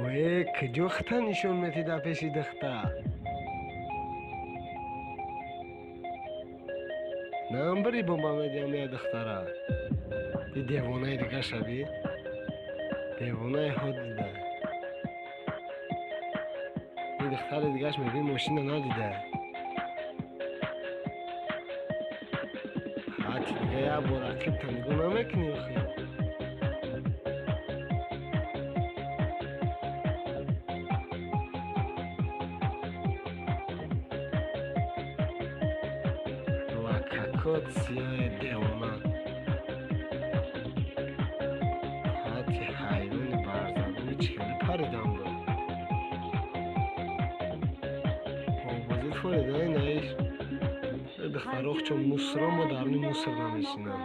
Ое, куҷо хита нишон метӣ дар пеши духтар? Намбири бомба медиҳам я духтара. Ди девонаи дига шавӣ? Девонаи ҳо дида. Ин духтари дигаш мегӯи мошина надида. Ҳати дига як бор ақибта нигоҳ намекунӣ охи? Лакакот сиёҳи девона. Ҳати ҳайвони барзадӯи чӣ хеле паридан буд. Обозӣ форидаи наиш. Духтаро чун мусро мо даруни мусор намешинанд.